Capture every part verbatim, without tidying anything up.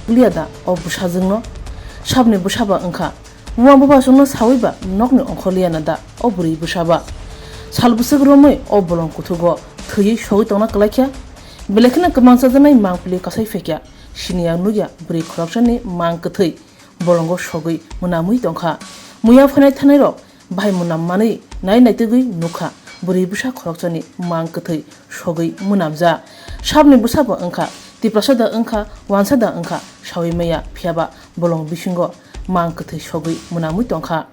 Liya da o bwsajwkno? Sabni bwsaba wngkha. Uang bwbasongno sawi ba nokni ongkhor liya na da o bwrwi bwsaba? Sal bwswk romwi o bolong kuthugo thwiwi sogwi tongna kwlai kha? Belai kheno kwmang chajaknai mangpili kasai phaikha. Siniya nukya bwrwi khoroksani mang kwthwi bolongo sogwi mwnamwi tongkha. Muya phainai thanai rok bahai mwnam manwi nai naitugwi nukha, bwrwi bwsa khoroksani mang kwthwi sogwi mwnamjak. Sabni bwsabo wngkha, Tiprasa da wngkha, wansa da wngkha, sawi maya, phiyaba bolong bisingo mang kwthwi sogwi mwnamwi tongkha.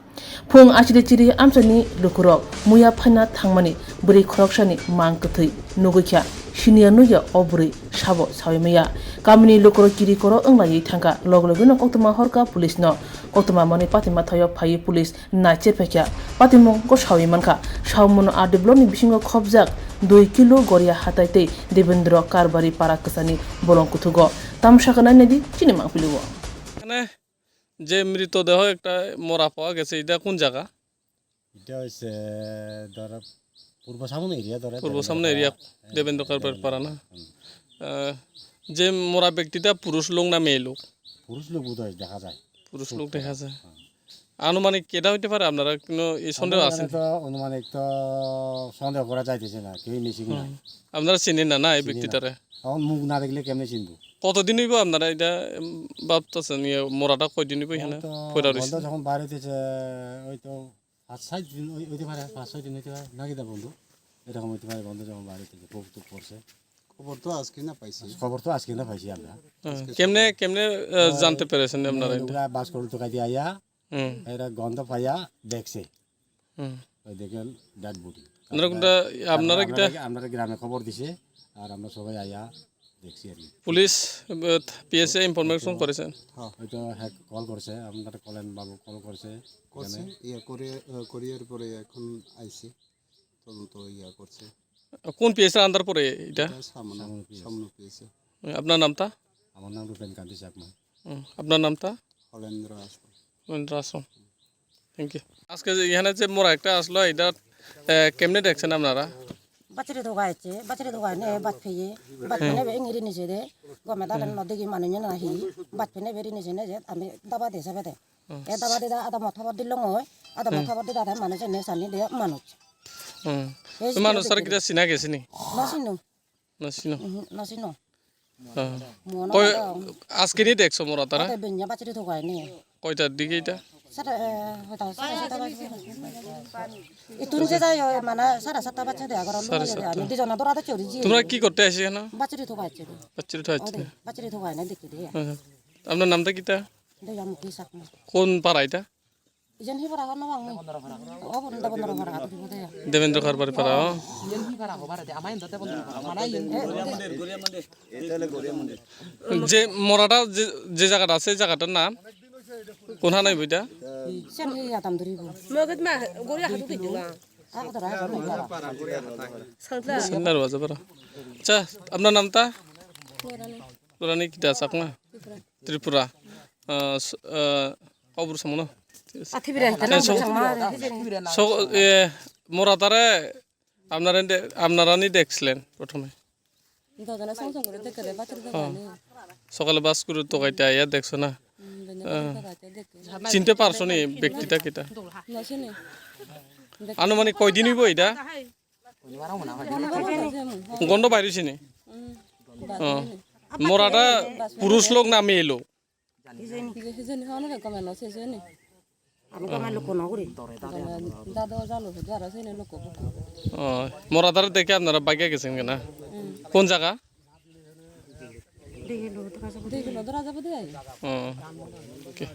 Phung achiri chiri amchaini lukurok muya phaina thangmani bwrwi khoroksani mang kwthwi nugwi kha, siniya nukya o bwrwi sabo sawi maya. Kamini lukurok kiri koro wnglaiwi thangkha, loge logeno koktwma horkha police no. Koktwma manwi patima thaio phaiwi police naichephaikha. Patimung ko sawi mankha. Saumano R D block ni bisingo khopjak dui kilo Goria hatai tei Devendra Karbari para kwchani bolong kuthugo. Tamsakha nainadi chini mangpili o. Mane je mritodeho ekta mora pawa gese, eta kun jaga? এটা হচ্ছে ধর পূর্ব সামন এরিয়া, ধরে পূর্ব সামন এরিয়া, দেবেন্দ্র কারবার পাড়া না? হুম। আহ, যে মরা ব্যক্তিটা পুরুষ লোক না মেয়ে লোক? পুরুষ লোক বোধহয় দেখা যায়। পুরুষ লোক দেখা যায়। হুম। আনুমানিক কেটা হইতে পারে? আপনারা কোনো এই সন্দেহ আছে? তো অনুমানিক তো সন্দেহ করা যাইতেছে না, কেউ মিসিং নাই। হুম। আপনারা চিনেন না, না এই ব্যক্তিটারে? এখন মুখ না দেখলে কেমনে চিনবো? কতদিন হইব আপনারা এটা, উম, ভাবতেছেন, ইয়ে, মরাটা কয়দিন হইব এখানে পড়ে রয়েছে? বন্ধ যখন বার হইতেছে, ওই তো পাঁচ ছয় দিন ওই, হইতে পারে, পাঁচ ছয় দিন হইতে পারে, নাকি দা বন্ধু? এরকম হইতে পারে, বন্ধ যখন বার হইতেছে, খুব তো পড়ছে। খবর তো আজকে না পাইছি। খবর তো আজকে না পাইছি আমরা। হ্যাঁ, কেমনে, কেমনে, আহ, জানতে পেরেছেন আপনারা এটা? ওরা বাস করে তো কাজে আইয়া, হুম। এরা গন্ধ পাইয়া দেখছে। হুম। ওই দেখে ডেড বডি। আপনারা কোনটা, আপনারা আপনারা কিটা? আমরা, আমরা গ্রামে খবর দিছে, আর আমরা সবাই আইয়া দেখছি আর কি। পুলিশ, আহ, পিএসএ ইনফরমেশন করেছেন? হ্যাঁ। হয়তো হ্যাঁ, কল করছে, আপনার কলেন বাবু কল করছে। করছে, এখানে। ইয়া করে, আহ, করিয়ার পরে এখন আইছি, তদন্ত ইয়া করছে। কোন পিএসএ আন্ডার পড়ে এটা? এটা সামনে, সামনে পিএসএ। সামনে পিএসএ। আপনার নামটা? আমার নাম রূপেন কান্তি চাকমা। হুম, আপনার নামটা? হলেন্দ্র আশ্রম। হলেন্দ্র আশ্রম। Thank you. আজকে যে এখানে যে মোরা একটা আসলো, এটা, এ, কেমনে দেখছেন আপনারা? Bachiri thogaicche, bachiri thogaine bachphiye, bachphine be engiri nijede, gome dale no degi manuj nahi, bachphine be rini jene je ami daba de sebe de. Hmm. E daba de da ada motha bor dilong oi, ada motha bor de da manuj ene sani de manuj. Hmm. Ei manuj sar kita sina gesini? No sino. No sino. Mhm, no sino. Koi, askini dekso mora tara? Ate benya bachiri thogaine. Koitar dige eta? Sara, eh, hota, sara, sara, sara. Itun je jai, eh, mana sara satta bachche de, agora sara satta. Ami dijona dora da chori ji. তোমরা কি করতে আসি এখানে? Bachiri thogaicche. Bachiri thogaicche. Ode, bachiri thogaine dekhi de. হ্যাঁ। আপনার নামটা কিতা? Doyamukhi Chakma. কোন পাড়া এটা? Ijen hi para hor no pang mui. O bon da bondor para atu de. Devendra কারবারি পাড়া, ও। Ijen hi para ho bare de, amai ndo de bondor para. Mana ijen. যে মরাটা যে, যে জায়গাটা আছে, এই জায়গাটার নাম কোন হানাই বইটা? Sen hi atam duri bo. Moget ma gori hadu de ba. A ko dara. Sangla. Centre বাজে পাড়া। আচ্ছা, আপনার নামটা? Dorani kita Chakma? Tripura. আহ, স-, আহ, খবর সামনে। Athi biran tana so, changma. So, এ, মোরা তারে আপনারা দে-, আপনারানি দেখছিলেন প্রথমে? Dodana song song guri dekhe de, bachiri dodani. সকালে বাস করে তো গাইতে আইয়া দেখছো না? Hmm, benya bachiri dogaite dekhe. চিনতে পারছো নি ব্যক্তিটা কিতা? No sini. আনুমানিক কয়দিন হইব এটা? Bono bor jemu. গন্ধ বাইরেছি নি? Hmm. ও। মরাটা পুরুষ লোক না মেয়ে লোক? Hijeni. Hijeni, hijeni, hano de gome no se hijeni. Ami gome loko no guri. Gome dado jalo se daro sini loko buku. ও, মরাদার দেখে আপনারা বাইকে গেছেন কেন? Hmm. কোন জায়গা? Dekhi lo, dekhi lo, dekhi lo, dora jabo de ai. ও, ওকে।